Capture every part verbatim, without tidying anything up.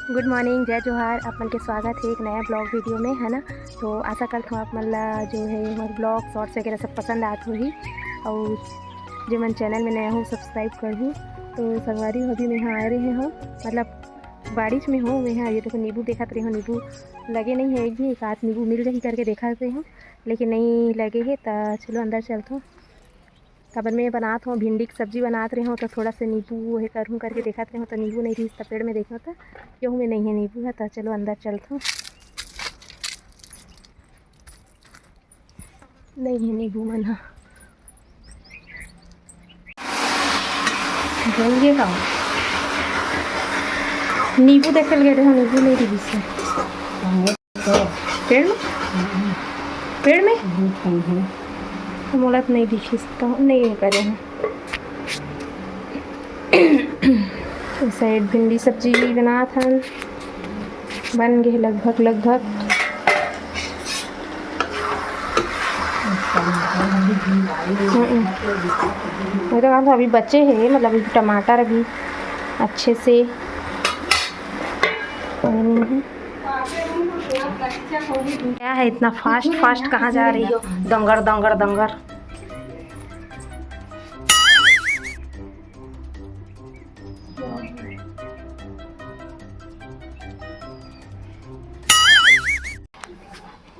गुड morning, जय जोहार। आप मन के स्वागत है एक नया ब्लॉग वीडियो में, है ना। तो आशा करता हूँ आप मन ला जो है मोर ब्लॉग शॉर्ट्स वगैरह सब पसंद आत होही। और जो मन चैनल में नया हो, सब्सक्राइब कर दू। तो संगवारी हो, अभी मैं यहाँ आ रहे हो, मतलब बारिश में हो, मैं यहाँ ये देखो नींबू देखत रहे हो, नींबू लगे नहीं है, एक भी एक आध नींबू मिल जाही करके देखत रहे हो, लेकिन नहीं लगे है। तो चलो अंदर चलता हूँ। काबर मैं बनात हूँ, भिंडी की सब्जी बनात रहे हूँ, तो थोड़ा से नींबू वो है करहूँ करके देखत रहे हूँ, तो नींबू नहीं रही, तो पेड़ में देखो तो क्यों में नहीं है नींबू है। तो चलो अंदर चलता हूँ। नहीं है नींबू मन ह। भूल गए का? नींबू देखे लगे रहे, नींबू नहीं रही से। पेड़ में? पेड़ में? मोला तो नहीं दिखिस, तो नहीं करे हैं। साइड भिंडी सब्जी बनात हन, बन गए लगभग, लगभग। हम्म। मेरे ख्याल से अभी बचे हैं, मतलब अभी टमाटर अभी अच्छे से बने नहीं हैं। क्या है इतना फास्ट फास्ट, कहाँ जा रही हो? दंगर दंगर दंगर।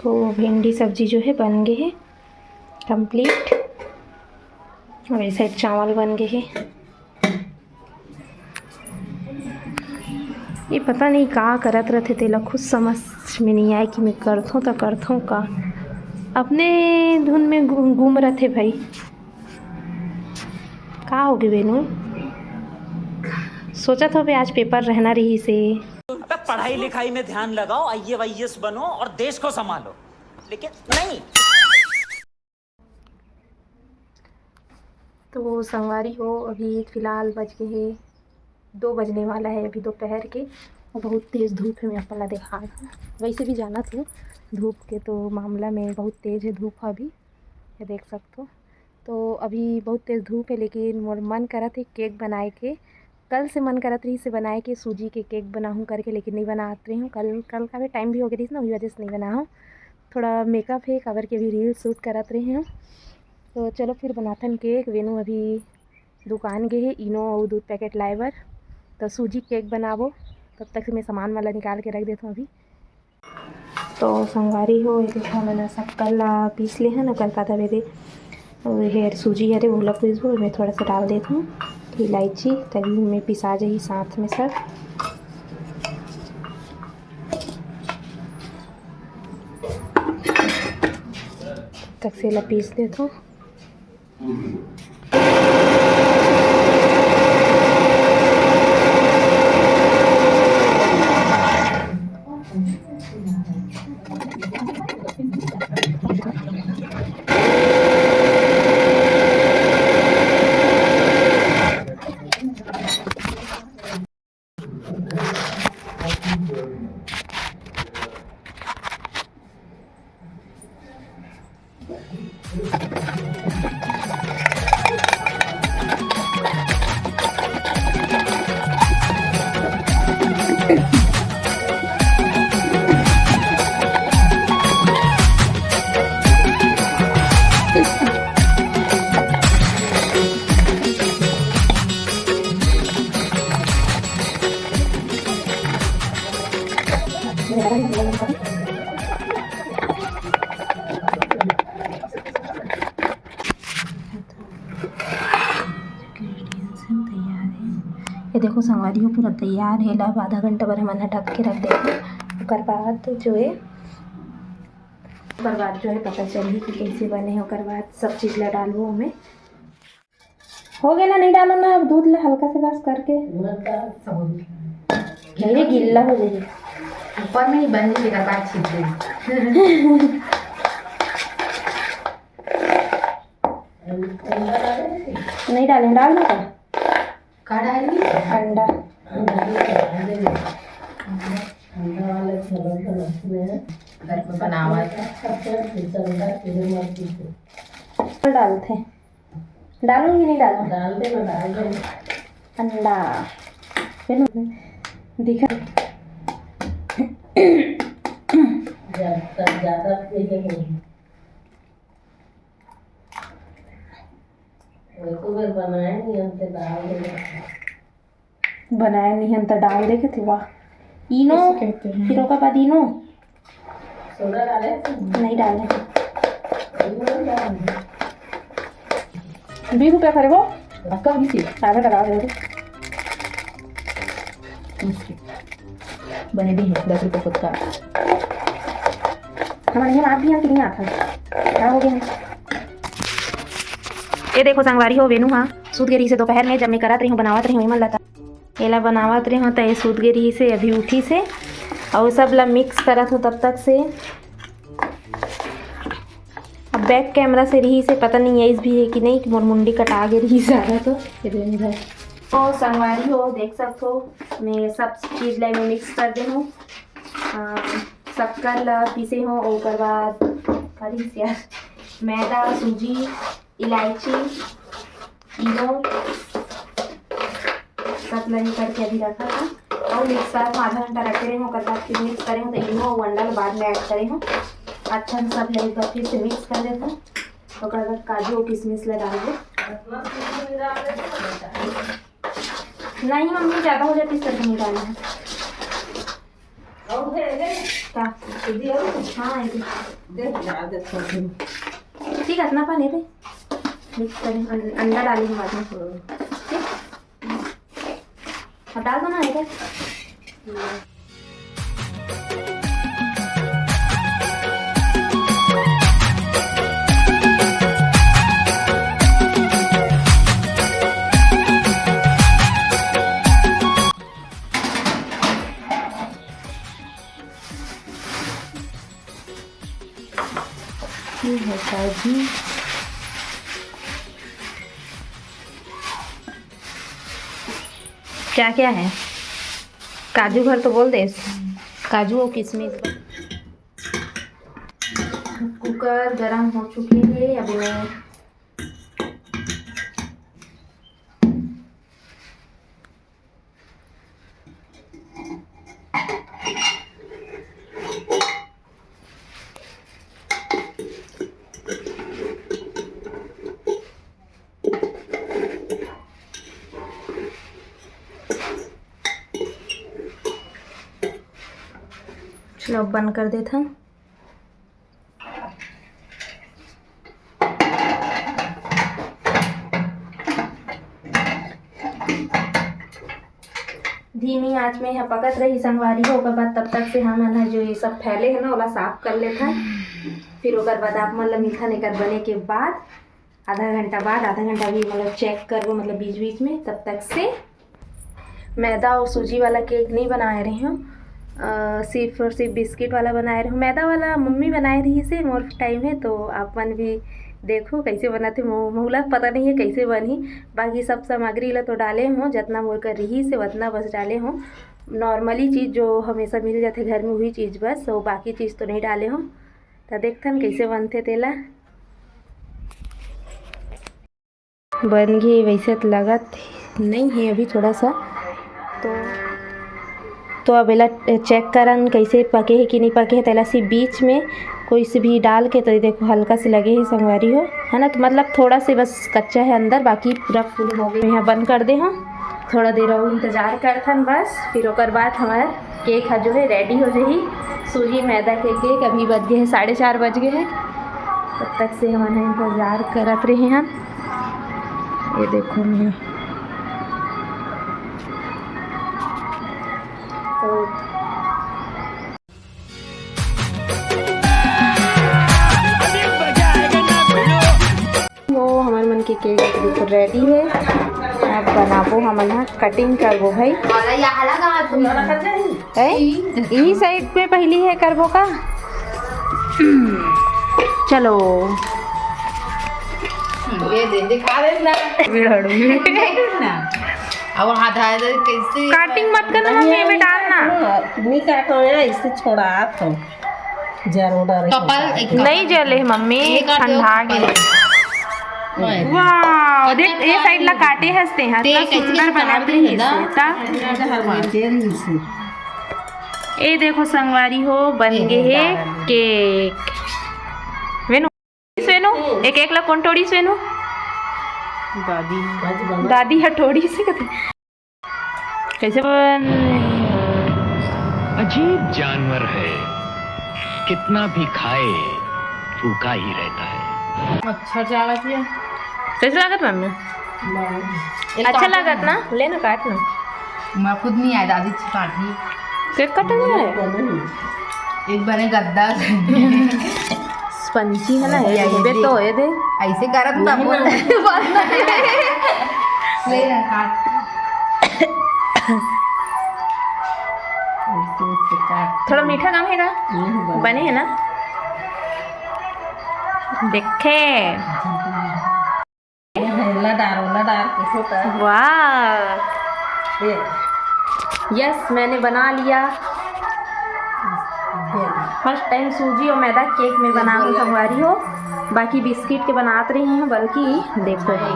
तो भिंडी सब्जी जो है बन गई है कंप्लीट। और ये साइड चावल बन गए है। ये पता नहीं का करत रथे, तेला खुद समझ में नहीं आए कि मैं करथों त करथों का। अपने धुन में गु-, गुम रथे भाई। का होगे बेनू? सोचत होबे आज पेपर रहना रही से। अबे पढ़ाई लिखाई में ध्यान लगाओ, आईएएस बनो और देश को संभालो, लेकिन नहीं। तो संगवारी हो, अभी फिलहाल बज गए हैं, दो बजने वाला है अभी दोपहर के। और बहुत तेज़ धूप है, मैं अपन ला देखा रहा हूँ। वैसे भी जाना था धूप के तो मामला में बहुत तेज़ है धूप अभी, ये देख सकते हो। तो अभी बहुत तेज़ धूप है, लेकिन मोर मन करत है केक बनाए के। कल से मन करत रहिस हे बनाए के सूजी के केक बनाहूँ करके, लेकिन नहीं बनात रही हूँ। कल, कल का भी टाइम भी हो गया रहिस ना, वही वजह से नहीं बना हूँ। थोड़ा मेकअप है, काबर के अभी रील शूट करत रही हूँ। तो चलो फिर बनाथन केक। वेनू अभी दुकान गे हे, इनो अउ दूध पैकेट लाए बर। तो सूजी केक बनाबो, तब तक से मैं सामान वाला निकाल के रख देता हूँ अभी। तो संगवारी हो, ये देखो, मैंने शक्कर ला पीस ले है ना, कल का तवे दे। और हेर सूजी हरे, ओला पीसबो, मैं थोड़ा सा डाल देता हूँ इलायची, तभी में पिसा जाही साथ में सब। तक से ला पीस देता हूँ। ये देखो संगवारी हो, पूरा तैयार है। ला अब आधा घंटा बर हमन ह ढक के रख देबो। ओकर बाद जो है, ओकर बाद जो है पता चलही कि कैसे बने है। ओकर बाद सब चीज ला डालबो ओमे। हो गया ना, नहीं डालो ना अब दूध ला हल्का से बस करके। ये गिल्ला हो जाए। ऊपर में ही बन जाएगा, बात छिप गई। नहीं डाले, डाल दो का? का डाली? अंडा। अंडा वाला चावल तो रखने हैं। घर में बनावा था। डालते हैं। डालूंगी, नहीं डालूं? डाल दे ना, डाल दे। अंडा। फिर दिखा। ज्यादा, ज्यादा पीले नहीं। वही तो फिर बनाए नहीं हम तो दाल में। बनाए नहीं हम तो डाल दे के थे, वाह। इनो, ऐसे कहते हैं। फिर ओकर बाद इनो। सोडा डाले? नहीं डाले। इनो नहीं डाले। बीस रुपया करे वो? धक्का भी सी। आधा लगा दे। बने भी है, दस रुपये फुटका। हमारे यहाँ आप भी हम कितने आता है? क्या हो गया? ये देखो संगवारी हो, वेनू हा सूत गे रहिस हे दोपहर में, जब मैं करत रही हूँ, बनावत रही हूँ, एमन लता, एला बनावत रही हूँ, त ये सूत गे रहिस हे, अभी उठिस हे। और सब ला मिक्स करत हूँ तब तक से। अब बैक कैमरा से रहिस हे, पता नहीं आइस भी है कि नहीं, कि मोर मुंडी कटा गे रहिस ज्यादा तो। ये दे इधर। तो संगवारी हो, देख सकत हो, मैं सब चीज ला मैं मिक्स कर दे हूँ। अ, शक्कर ला पीसे हो, ओकर बाद का रहिस यार, मैदा, सूजी, इलायची, इनो, सब ला ये करके अभी रखा था। और मिक्सर में आधा घंटा रखे रहे हो, ओकर बाद फिर मिक्स करे हो, तो इनो और अंडा ला बाद में ऐड करे हो। अच्छा से सब ला एक बार फिर से मिक्स कर देता हूँ। ओकर बाद काजू और किशमिश ला डाल दे। नहीं मम्मी, ज्यादा हो जाती, इस करके नहीं डाली है। और है, है। का? दीदी, और? हाँ, है। दे, ज्यादा छोटी। ठीक है, इतना पानी दे। मिक्स करें, अं-, अंडा डालेंगे बाद में। ठीक? अब डाल दो ना, है क्या? ये है काजू। क्या क्या है? काजू भर तो बोल दे। काजू और किशमिश। कुकर गरम हो चुके हैं, अभी मैं चलो, बंद कर देथन। धीमी आंच में यह पकत रही संगवारी हो, ओकर बाद तब तक से हमन ह जो ये सब फैले है ना, ओला साफ कर लेथन। फिर ओकर बाद आप मन ल मिलथन एकर बने के बाद, आधा घंटा बाद। आधा घंटा भी मतलब चेक करबो, मतलब बीच बीच में। तब तक से मैदा और सूजी वाला केक नहीं बनाए रही हूँ, अ, सिर्फ और सिर्फ बिस्किट वाला बनाए रही हूँ। मैदा वाला मम्मी बनाए रही से मोर टाइम है, तो आप मन भी देखो कैसे बनत हे। मो-, मोला पता नहीं है कैसे बनही, बाकी सब सामग्री ला तो डाले हूँ, जितना मोर कर रही से उतना बस डाले हूँ। नॉर्मली चीज़ जो हमेशा मिल जाते घर में, वही चीज़ बस, तो बाकी चीज़ तो नहीं डाले हूँ। तो देखथन कैसे बनथे तेला। बन गे वैसे तो लगत नहीं है अभी थोड़ा सा, तो तो अब एला चेक करन कैसे पके है कि नहीं पके है। तेला सिर्फ बीच में कोई से भी डाल के, तो ये देखो हल्का से लगे है संगवारी हो, है ना, तो मतलब थोड़ा से बस कच्चा है अंदर, बाकी पूरा फुल हो गया। यहाँ बंद कर दे हम, थोड़ा देर और इंतजार करथन बस, फिर ओकर बाद हमारा केक ह जो है रेडी हो जाही। सूजी मैदा के केक अभी बज गए हैं, साढ़े चार बज गए हैं। तब तक से हमन ह इंतजार करत रहे हैं। ये देखो मैं तो वो हमर मन के केक बिल्कुल रेडी है। अब बनाबो हमन ह, कटिंग करबो भाई। ए, यही साइड पे पहली है करबो का? चलो। ये दे, दिखा दे ना। बिड़ाड़ू। ना। अब आधा आधा कैसे? कटिंग मत करना मम्मी, ये में डालना। नहीं काटो यार, इससे छोड़ा आप तो। जरो डर कपाल एक नहीं जले मम्मी, एक आध ठंडा के। कपाल। वाह, देख, ये साइड ला काटे हंसते हैं, ते इतना कैसे सुंदर कैसे बना काट रही रहे है ना? बेटा। हर बार दे रही से। ए देखो संगवारी हो, बन गे हे केक। वेनू, वेनू, ए केक ला कोन टोड़िस वेनू? दादी। दादी ह टोड़िस हे कथे। कैसे बन? अजीब जानवर है, कितना भी खाए, भूखा ही रहता है। अच्छा चावत है। कैसे लागत मम्मी? अच्छा लागत ना? ले ना, काट ना। मैं खुद नहीं आया, दादी से काट ली। केक कटे है? एक बने गद्दा। स्पंजी है ना, ये ये, ये, तो ये दे। ऐसे करत ना बोल। ले ना, काट। ऐसे, ऐसे काट। थोड़ा मीठा कम है का? नहीं बने। बने है ना? देखे। ये लडार, लडार के होता है। वाह। ये। यस, मैंने बना लिया। ये। फर्स्ट टाइम सूजी और मैदा केक में बना हूँ, संगवारी हो। बाकी बिस्किट के बनात रही हूँ, बल्कि देखो। है?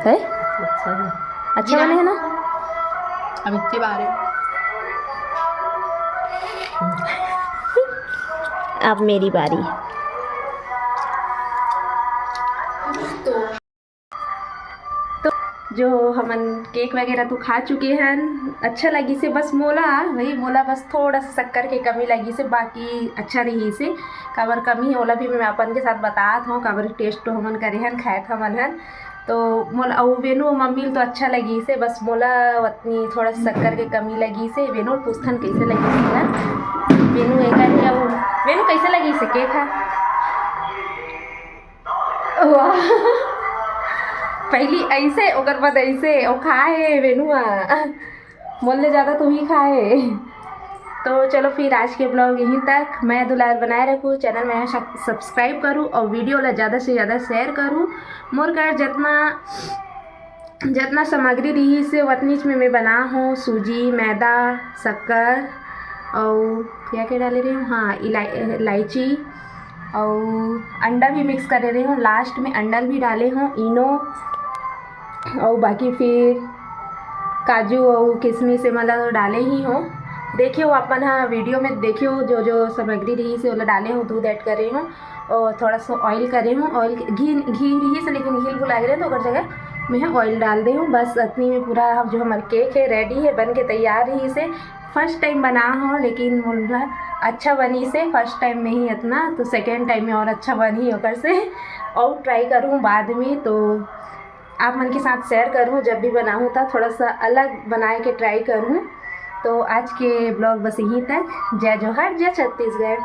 अच्छा है। अच्छा बने है ना? अब इतने बारे। अब मेरी बारी। तो जो हमन केक वगैरह तो खा चुके हन, अच्छा लगिस हे। बस मोला, वही मोला बस थोड़ा सा शक्कर के कमी लगिस हे, बाकी अच्छा रहिस हे। काबर कमी हे, ओला भी मैं अपन के साथ बतात हूँ, काबर टेस्ट तो हमन करे हन, खाए हमन हन। तो मोला अउ वेनू अउ मम्मी ल तो अच्छा लगिस हे, बस मोला ओतनी थोड़ा सा शक्कर के कमी लगिस हे। वेनू ल पूछथन कैसे लगिस हे ना। वेनू एकर हे अउ वेनू कैसे लगिस हे केक हा? वाह। पहली ऐसे, ओकर बाद ऐसे, ओ खाए हे वेनू हा। मोर ले ज्यादा तू ही खाए। तो चलो फिर आज के ब्लॉग यहीं तक। मैं दुलार बनाए रखूँ, चैनल में सब्सक्राइब करूँ और वीडियो ला ज़्यादा से ज़्यादा शेयर करूँ। मोर कर जितना, जितना सामग्री रहिस हे, वतनीच में मैं बना हूँ। सूजी, मैदा, शक्कर और क्या क्या डाले रहे हूँ, हाँ, इलाय-, इलायची और अंडा भी मिक्स करे रहे हूँ। लास्ट में अंडा भी डाले हूँ, इनो और बाकी फिर काजू अउ किशमिश ए मन ला तो डाले ही हो। देखियो अपन हा वीडियो में देखियो जो जो सामग्री रहिस हे ओला डाले हो, दूध ऐड करे हो और थोड़ा सा ऑयल करे हो। ऑयल, घी, घी रहिस हे लेकिन घी भुला गे रहे तो ओकर जगह मैं ऑयल डाल दे हूँ। बस अतनी में पूरा जो हमर केक हे रेडी हे, बन के तैयार रहिस हे। फर्स्ट टाइम बना हो लेकिन मोला अच्छा बनिस हे फर्स्ट टाइम में ही अतना, तो सेकेंड टाइम में और अच्छा बनही ओकर से और ट्राई करूँ बाद में। तो आप मन के साथ शेयर करूँ, जब भी बनाऊँ त थोड़ा सा अलग बनाए के ट्राई करूँ। तो आज के ब्लॉग बस यहीं तक। जय जोहार, जय छत्तीसगढ़।